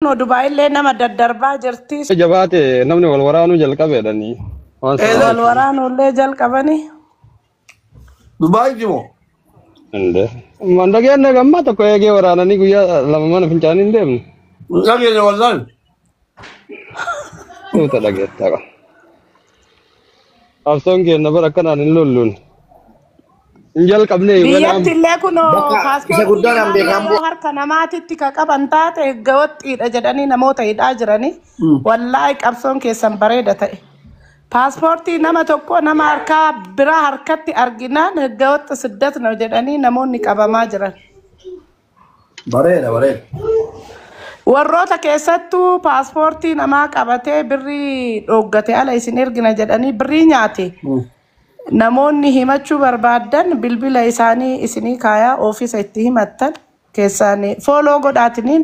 Dubaayillee nama daddarbaa jirti. Jabaate namni wal waraanuu jalqabeedhani. Waan Wal waraanuullee jalqabanii. Dubaay jimoo. Inde. Mandageen gammaa tokko eegee waraananii guyyaa lama mana fincaanii hin deemne. Dhageenya wallaan. Tuuta dhageettaa qaba. Qabsoon keenya bara akkanaan hin lolluun. Hin jalqabne. Biyyatti illee kunoo Bakka isa paaspoortii guddaan namaa beekan yoo harka namaatitti ka qaban taate gawattiidha jedhanii namoota hidhaa jiranii. Wallaahi qabsoon keessan bareeda ta'e. Paaspoortii nama tokko nama harkaa biraa harkatti arginaan gawatti siddat ነው jedhanii namoonni qabamaa jiran. Bareeda bareeda. Warroota keessattuu paaspoortii namaa qabatee birrii dhooggate ala isin ergina jedhanii birrii nyaate. Namoonni himachuu barbaadan bilbila isaanii isinii kaayaa oofisa itti himattan keessaan fooloo godhaatiniin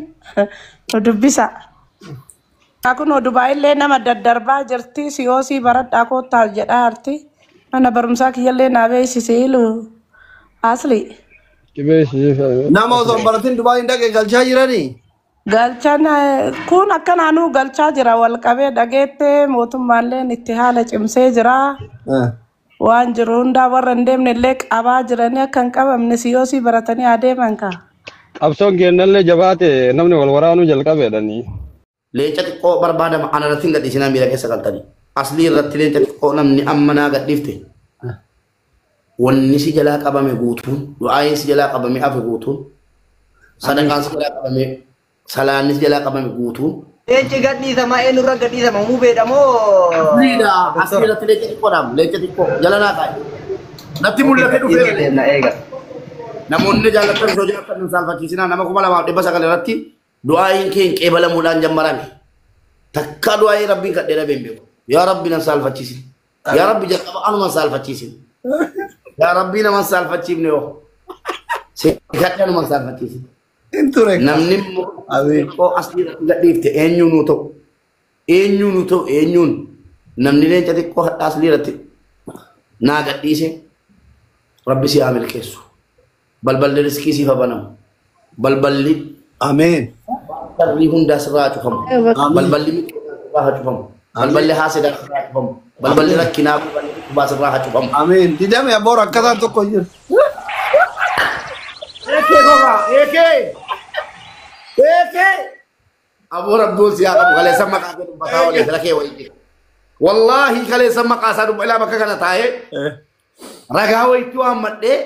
dubbisa. Kun Dubaayillee nama daddarbaa jirti siyoosii baradhaa koottaa jedhaa jirti. Mana barumsaa kiyyallee naa beeksise ilu asli. Nama osoo hin baratin Dubaay hin dhaqee galchaa jiranii. Galchaan kun akkanaanuu galchaa jira wal qabee dhageettee mootummaalleen itti haala cimsee jira. Waan jiru hundaa warra hin deemne illee qabaa jiranii akka hin qabamne siyoosii baratanii adeeman kaa. Qabsoon keenyallee jabaate namni wal waraanuu jalqabeedhani. Leenca xiqqoo barbaadama ana irratti hin gadhiisinaa miira keessa galtanii. Aslii irratti leenca xiqqoo namni amma naa gadhiifte. Wanni si jalaa qabame guutuun, du'aayin si jalaa qabame hafe guutuun, sadaqaan si jalaa qabame, salaanni si jalaa qabame guutuun. Leenci gadhiisama eenyurra gadhiisama mubeedha moo? Asliidha. Aslii irratti leenca xiqqoodhaam leenca xiqqoo jala naa kaa'i. Natti mul'ate dhufee. Namoonni jaallattan osoo jaallattan hin saalfachiisinaa nama 2900 irratti du'aayin kee hin qeebalamuudhaan jammarame. Takka du'aayii rabbiin kadhee dhabee hin beeku. Yaa Rabbi nan saalfachiisin. Yaa Rabbi jalqaba anuma saalfachiisin. Yaa Rabbi nama hin saalfachiifne yoo. Kadhee anuma hin saalfachiisin. Hin ture. Namni immoo xiqqoo asii irratti gadhiifte eenyuun nu ta'u. Eenyuun nu ta'u eenyuun. Namni leenca xiqqoo hadhaa asii irratti naa gadhiise Rabbi si haa milkeessu. Balballi riskii siif haa banamu. Balballi Ameen. sharrii hundaa sirraa haa cufamu. Balballi miidhaa sirraa haa cufamu. Balballi haasidaa sirraa haa cufamu. Balballi rakkinaa balballi dhukkubaa sirraa haa cufamu. Ameen. Didame aboo rakkataan tokko hin jiru. Eekee gogaa eekee eekee. Aboo rabbiin si haa qabu kaleessa maqaa kee dubbataa olee fira kee wayii jira. Wallaahi kaleessa maqaa isaa dubba ilaa bakka kana taa'ee ragaa wayiitti waammadhee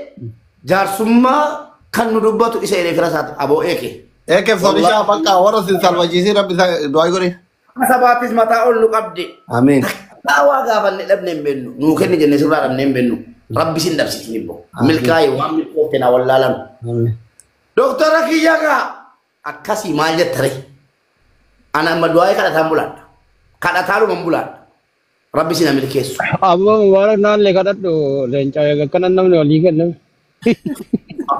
jaarsummaa kan nu dubbatu isa jedhee fira isaati aboo eekee. Eekee solishaa bakka warra sin salfachiisee rabbi isaa du'aa godhe. Sabaattis mataa ol nu qabde. Ameen. Daawaa gaafanne dhabne hin beennu. Nuu kenni jenne sirraa dhabne hin beennu. Rabbi sin dhabsiisin ibbo. Milkaa'e waan milkoofte naa wallaalan. Ameen. Doktara kiyya gaa akkasii maal jettare? Ana amma du'aa'ee kadhataan bulaadha. Kadhataanuma bulaadha. Rabbi sin milkeessu. Abboo Mubaarak naallee kadhadhu leenca akkana namni walii kenname.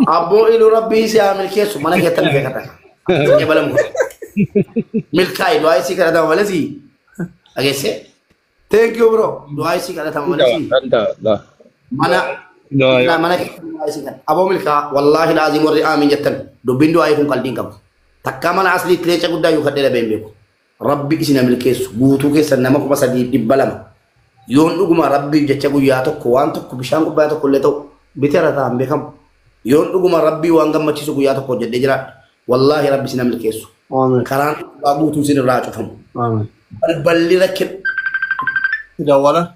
Abboo iluu rabbii si haa milkeessu mana keessatti dhufee kadhata. Qeebalamu. Milkaa'e du'aa'ee sii kadhatama malee sii dhageessee. Thank you bro. Du'aa'ee sii kadhatama malee sii. Mana mana keessatti aboo milkaa wallaahi laazim warri aamin jettan dubbiin du'aa'ee kun qalbii hin qabu. Takkaa mana asliitti leenca guddaa yoo kadhee dhabee hin beeku. Rabbi isin milkeessu guutuu keessan nama 3200. Yoon dhuguma rabbiif jecha guyyaa tokko waan tokko bishaan kubbayaa tokko illee ta'u biteera ta'an beekamu. Yoon dhuguma rabbii waan gammachiisu guyyaa tokko hojjedhee jiraadha. Wallaahi rabbi isin milkeessu. Ameen. Karaan dhugaa guutuu isin irraa cufamu. Ameen. Balballi rakkina. Dawwalan.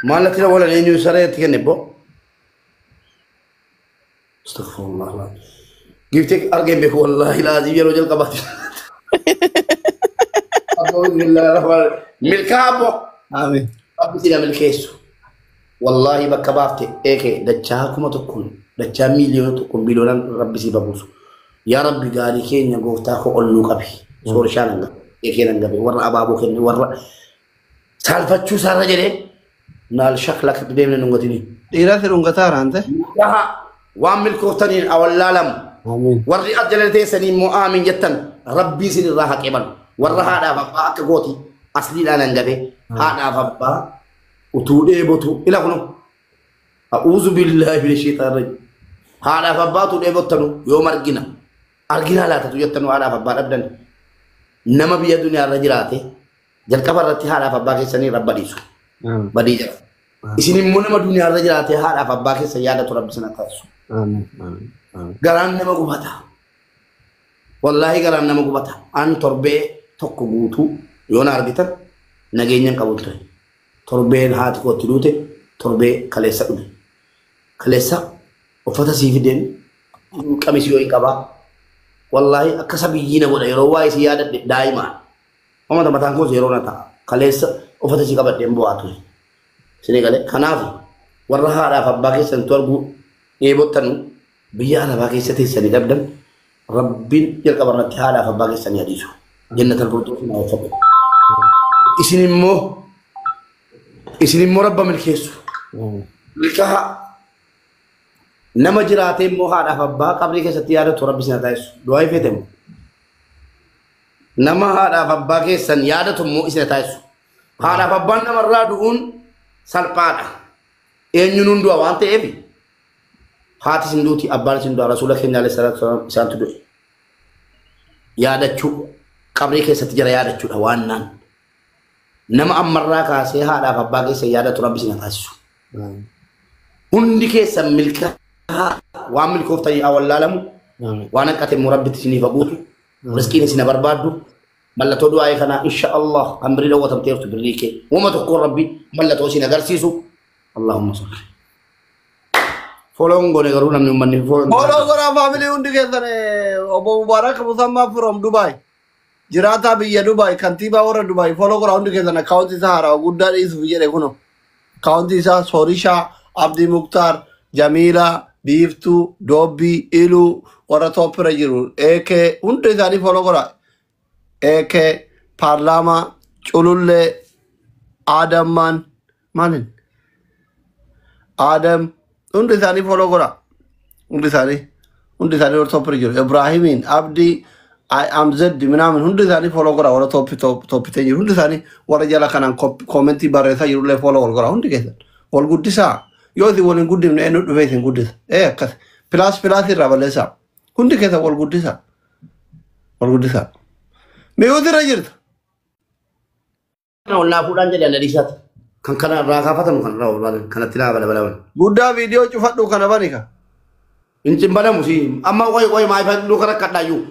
Maal natti dawwalan eenyu saree itti kenne boo? Astaghfirullah. Giftee argeen beeku wallaahi laazim yeroo jalqabaati. Milkaa abboo. Ameen. Rabbi si milkeessu. Wallaahi bakka baafte eeke dachaa 1000 dachaa 1,000,000 biliyoonaan rabbi si babuusu. Yaa Rabbi gaarii keenya gooftaa koo ol nuu qabi. Soorishaan hanga eekeen hanga warra abaaboo kenne warra saalfachuu isaarra jedhee naal shakla akka deemne nu gatini. Dhiira si dhungataa raante. Yaha waan milkooftaniin awallaalamu. Ameen. Warri as jala teessanii immoo aamin jettan rabbii isin irraa haa qeebalu. Warra haadhaaf abbaa akka gooti asliidhaan hangafe haadhaaf abbaa utuu dheebotu ila kuno. A'uuzu billaahi mina shaytaani rajiim. Haadhaaf abbaa utuu dheebottanu yoom argina? Arginaa laatatu jettanu haadhaaf abbaa dhabdan. Nama biyya duniyaarra jiraate jalqaba irratti haadhaaf abbaa keessanii rabba dhiisu. Badii jira. Isin immoo nama duniyaarra jiraate haadhaaf abbaa keessa yaadatu rabbi sana taasisu. Garaan nama gubata. Wallaahi garaan nama gubata. An torbee tokko guutuu yoo na argitan nageenya hin qabu ture. Torbeen haati kootti duute torbee kaleessa dhume. Kaleessa uffata sii fideen qamisii yoo hin qabaa. Wallaahi akka sabiyyii na godha yeroo waa isii yaadadhe daa'imaan. Uummata mataan koos yeroo na ta'a. Kaleessa uffata sii qabadheen bu'aa ture. Isinii galee kanaaf warra haadhaaf abbaa keessan arguu dheebottanu biyya alabaa keessa teessanii dhabdan rabbiin jalqaba irratti haadhaaf abbaa keessanii adiisu. Jannatal firdaus naa uffatu. Isin immoo rabba milkeessu. Milkaha nama jiraatee immoo haadhaaf abbaa qabrii keessatti yaadatu rabbi isin haa taasisu. Du'aa ifeete immoo. Nama haadhaaf abbaa keessan yaadatu immoo isin haa taasisu. Haadhaaf abbaan namarraa du'uun salphaadha. Eenyuun hundu'a waan ta'eef haati isin duuti, abbaan isin du'a, rasuula keenya alayhi salaatu wasalaam isaantu du'e. Yaadachuu qabrii keessatti jira yaadachuudha waan naan. Nama ammarraa kaasee haadhaaf abbaa keessan yaadatu rabbi isin haa taasisu. Hundi keessan milkaa waan milkooftanii haa wallaalamu, waan hanqate immoo rabbitti isiniif haguutu, riskiin isin barbaaddu. Mallattoo du'aa'ee kanaa insha Allah kan birrii dhowwatamteertu birrii kee uuma tokkoon rabbi mallattoo isin agarsiisu. Allahumma salli. Follow goone garuu namni uummanni follow. Follow godhaa family hundi keessan. Obbo Mubarak Musammaa from Dubai. Jiraataa biyya Dubai, kantiibaa warra Dubai, follow godhaa hundi keessan. Akkaawuntii isaa haarawaa guddaa dhiisuuf jedhe kuno. Akkaawuntii isaa Soorishaa, Abdii Muktaar, Jamiilaa, Biiftuu, Doobbii, Iluu warra tooppira jiru. AK hundi isaanii follow godhaa. AK, Paarlaamaa, Culullee, Adammaan, maalin? Adam hundi isaanii follow godhaa. Hundi isaanii warra tooppira jiru. Ibraahimiin, Abdii, I am Z minaamin hundi isaanii follow godhaa warra tooppi tooppitee jiru. Hundi isaanii warra jala kanaan koomentii barreessaa jirullee follow wal godhaa hundi keessan. Wal guddisaa. Yoo isin wal hin guddifne eenyu dhufee isin guddisa? Ee, akkas. Plus plus irraa balleessaa. Hundi keessan wal guddisaa. Wal guddisaa. Mi'uuti irra jirta. Kana ol naa fuudhaan jedhe anna dhiisaati. Kan kana irraa kaafatamu kan irraa barbaadan kanatti naa balabalaman. Guddaa viidiyoo cufadhu kana bani ka. Hin cimbalamu si amma qoy qoy maa ifaan duuka rakkadhaayyuu.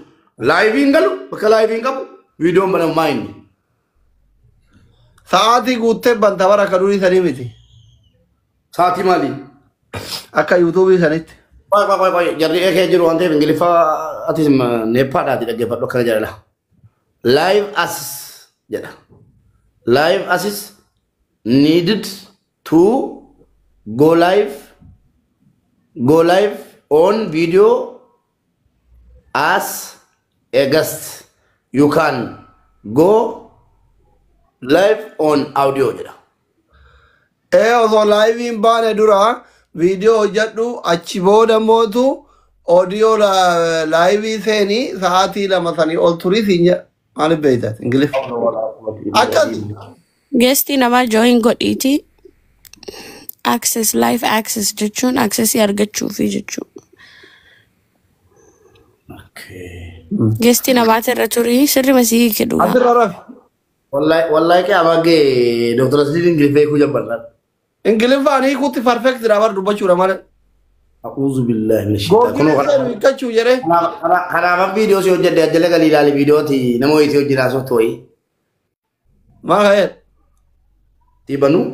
Laayivii hin galu, bakka laayivii hin qabu viidiyoon banamu maa inni. Sa'aatii guuttee banta bara akka durii sanii miti. Sa'aatii maalii? Akka yuutuubii sanitti. Qoy qoy qoy qoy jarri eekee jiru waan ta'eef Ingiliffaa atis neeppaadhaati dhaggeeffadhu akkana jedhala. Live access jedha. Live access needed to go live on video as a guest. You can go live on audio jedha. Ee, osoo laayiviin baane dura viidiyoo hojjedhu, achi booda mootu oodiyoo laayivii seenii sa'aatii 2 sanii ol turii siin jedha. Maaliif beektat? Ingiliffa. Akkas. Guestii namaa join godhiiti. Access, live access jechuun accessii argachuufi jechuudha. Guestii namaati irra turii sirri masii hiike dhugaa. Asirra rafi. Wallahi wallahi qiyaamaa gee Dr. Asliin Ingiliffaa hiikuu jabbarra. Ingiliffaan hiikuutti perfect dha bar dubbachuudha malee. A'uuzu billahi min shaitaan. Googilii seenu hiikkachuu jedhee. Kanaafan viidiyoo si hojjedhe ajjala galii ilaali viidiyooti nama wayii si hojii haasoftu wayii. Maal ka'eer? Dhiibanuu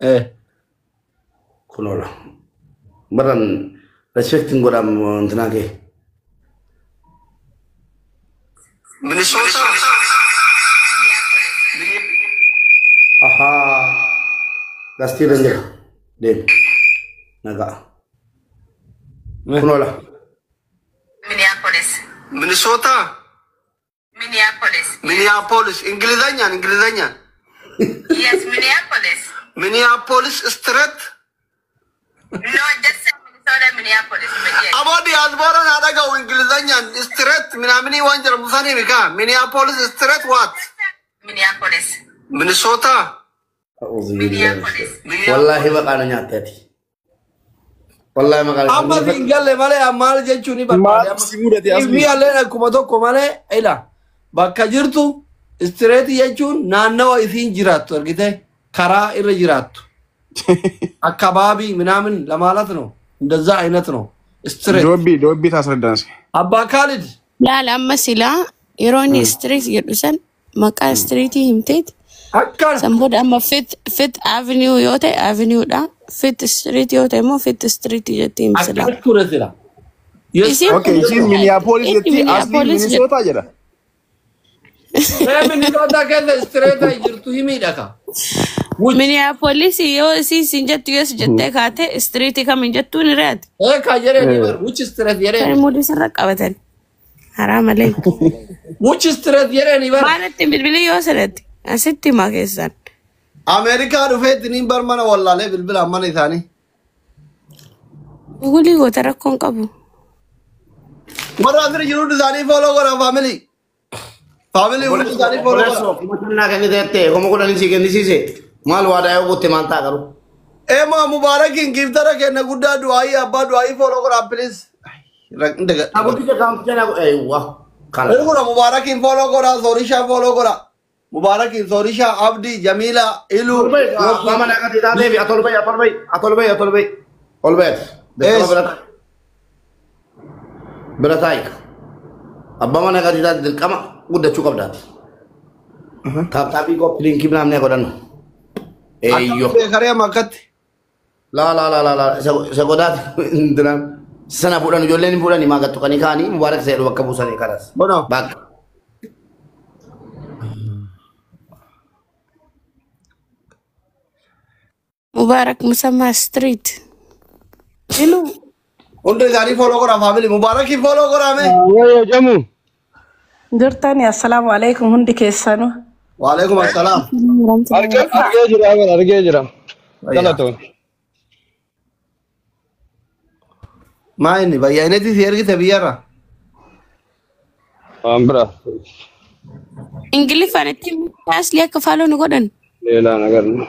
Ee. kunoodha. Baran respectiin godhamu intinaa kee. Minnesota. Ahaa. Gastii irra jira. Deemi. Nagaa. Kunoodha. Minneapolis. Minnesota. Minneapolis. Minneapolis. Ingilizanyaan Ingilizanyaan. Yes, Minneapolis. Minneapolis Street. No, just say Minnesota, Minneapolis. But yes. Aboo diyaaspoora naa dhaga'u Ingilizanyaan street minaaminii waan jedhamu sanii mika. Minneapolis Street what? Minneapolis. Minnesota. A'uuzu billahi. Minneapolis. Wallaahi maqaa na nyaatte ati. Wallaahi maqaa Amma siin galle malee maal jechuun ni barbaade. Maal si mudate asli? Inni allee akkuma tokko malee ila bakka jirtu Street jechuun naannawa isiin jiraattu argite karaa irra jiraattu አካባቢ ምናምን ለማለት ነው። እንደዛ አይነት ነው street። ዶቢ ዶቢ ታስረዳን እስኪ። አባ ካሊድ Laala amma silaa yeroo inni street jedhu san maqaa streetii himteet akkana san booda amma Fifth Avenue yoo ta'e Avenuedha. Fifth Street yoo ta'e immoo Fifth Street jettee himti silaa. Akkas ture sila. Yes. Isiin Okay, isiin Minneapolis inni jetti, asliin Minneapolis jedha. Minnesota jedha. Minnesota keessa street jirtu himiidha ka. Which? Minneapolis yoo isiin siin jettu yes jettee kaate streetii kam hin jettuun re'ati. Ee ka jedhee bar which street Kan jedhee muudii sirra qabatan. Haraa malee. Which street jedhee bar. Maalatti bilbilii yoo sanatti asitti himaa keessan. Ameerikaa dhufeetti niin bar mana wallaalee bilbilaan mana isaanii. Gugulii goota rakkoon qabu. Warra asirra jiru hundi isaanii follow godha family. Family hundi isaanii follow godha. Obboleessoo kuma shannaa kenniteette kuma kudhanii sii kennisiise maal waadaa yoo guutte maal ta'a garuu. Eema Mubaarakiin giiftara kenna guddaa du'aayii abbaa du'aayii follow godha please. Guddicha kaamticha na eewwa kana. Erguna Mubaarakiin follow godha Soorishaa follow godha. Mubaarakiin Soorishaa Abdii Jamiila Iluu. Tolbay abbaa manaa kan taatee fi atolbay atolbay atolbay atolbay olbay ati. Ees. Bira taa'i. Abbaa manaa kan taate dirqama guddachuu qabdaati. Tap tapii copy linkii namni godhannu. Eeyyoo. Akkamitti beekaree amma akkatti. La la la la la isa godaati intinaan sana fuudhan ijoolleen hin fuudhanii maa gattu kanii kaanii Mubaarak isa jedhu bakka buusanii kanas. Bono. Bakka. Mubaarak Musammaa Street. Ilu Hundi isaanii follow godha family. Mubaarakiin follow godha mee. Wayo jamu. jirtani assalaamu alaikum hundi keessanuu. Waalaikum assalaam. Argee argee jira agar argee jira. Galatoon. Maa inni bayyaaneti si ergite biyyarra. Waan biraa. Ingiliffaan itti asli akka follow nu godhan. ሌላ ነገር ነው።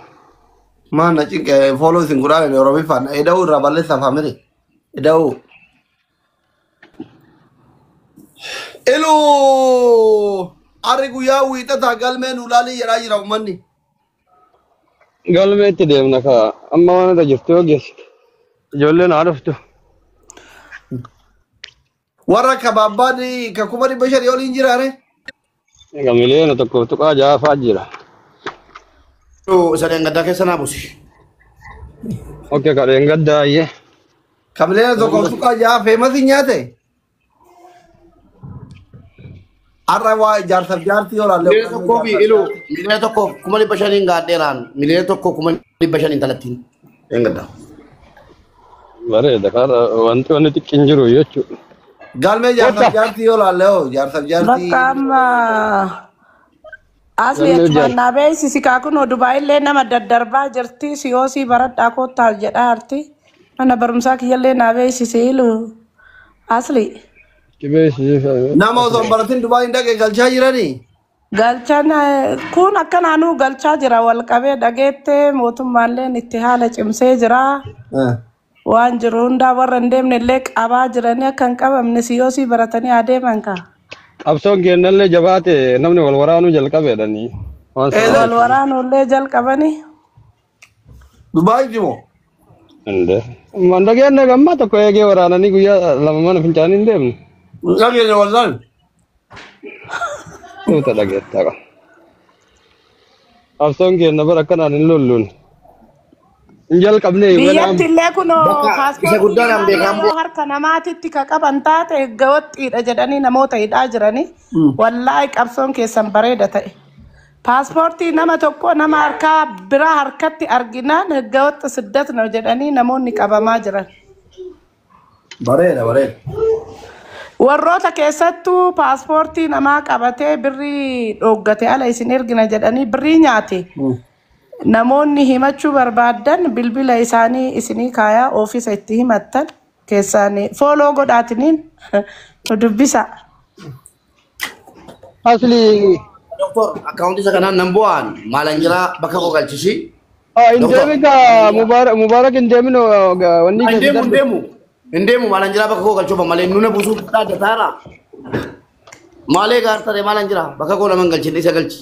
Maa na cinqe follow isin godhaa Oromiffaan. Eda'uu irraa balleessa family. Eda'uu. Iluu arri guyyaa wiixataa galmeen ulaalii jedhaa jira uummanni. Galmeetti deemna kaa amma waan irra jirtu yoo geessite ijoolleen haa dhuftu. Warra kabaabbaan ka 500,000 oliin jiraare. Egaa 1.6 miliyoona fa'aa jira. Isa dheengaddaa keessa naa buusi. Okay kadheen gaddaayyee. Ka 1.6 miliyoona feemasi nyaate. Har'a waa jaarsaaf jaartii yoo laalle. 1 miliyoona fi iluu 1,500,000 gaadheeraan 1,500,000 talattiin dheengaddaa. Bareeda karaa wanti wanni xiqqin jiru jechuudha. Galmee jaarsaaf jaartii yoo laalle hoo jaarsaaf jaartii. Bakka amma asli Galmee achumaan jaarsa. naa beeksisi kaakunoo Dubaayillee nama daddarbaa jirti siyoosii baradhaa kottaa jedhaa jirti. Mana barumsaa kiyyallee naa beeksisi ilu asli. Qibee Nama osoo hin baratin Dubaay hin dhaqe galchaa jiranii. Galchaan kun akkanaanuu galchaa jira wal qabee dhageettee mootummaalleen itti haala cimsee jira. Waan jiru hundaa warra hin deemne illee qabaa jiranii akka hin qabamne siyoosii baratanii adeeman kaa. Qabsoon kennallee jabaate namni wal waraanuu jalqabeedhanii. Waan sana Wal waraanullee jalqabanii. Dubaay jimoo. Inde. Mandageen gammaa tokko eegee waraananii guyyaa lama mana fincaanii hin deemne. Dhageenya wallaan. Tuuta dhageettaa qaba. Qabsoon kenna bara akkanaan hin lolluun. Hin jalqabne Biyyatti illee kunoo Bakka isa paaspoortii guddaadhaan namaa beekan yoo harka namaatitti ka qaban taate gawwaxiidha jedhanii namoota hidhaa jiranii. Wallaahi qabsoon keessan bareeda ta'e. Paaspoortii nama tokko nama harkaa biraa harkatti arginaan gawwaxa siddat ነው jedhanii namoonni qabamaa jiran. Bareeda bareeda. Warroota keessattuu paaspoortii namaa qabatee birrii dhooggate ala isin ergina jedhanii birrii nyaate. Namoonni himachuu barbaadan bilbila isaanii isinii kaayaa oofisa itti himattan keessaan follow godhaatiniin dubbisa. Asli Doktor akkaawuntii isa kanaan nan bu'aan maalan jiraa bakka koo galchisi. Hin deemin kaa Mubaarak hin deemin wanni Hin keessa deemu hin darbe. deemu hin deemu maalan jiraa bakka koo galchuuf malee nuna buusuuf dhaadda taara. Maalee gaartaree maalan jira bakka koo naman galchine isa galchi.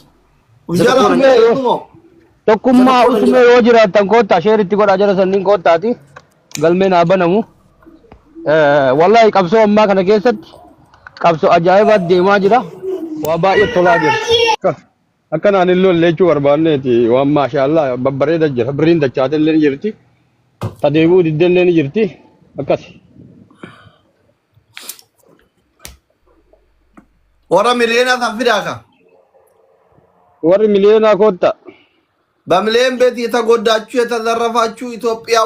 Tokkummaa usumee yoo jiraattan koottaa sheeritti godhaa jara sanniin koottaati. Galmeen haa banamu. Wallahi qabsoo ammaa kana keessatti qabsoo ajaa'ibaa deemaa jira. Waa baay'ee tolaa jira. Akkanaan hin lolle jechuu barbaanneeti waan maashaallah babbareeda jira. Birriin dachaate illee ni jirti. Tadeebuu diddee illee ni jirti. Akkas. Warra miliyoonaa san fidaa ka. Warri miliyoonaa koottaa. በሚሊዮን ቤት የተጎዳችሁ የተዘረፋችሁ ኢትዮጵያ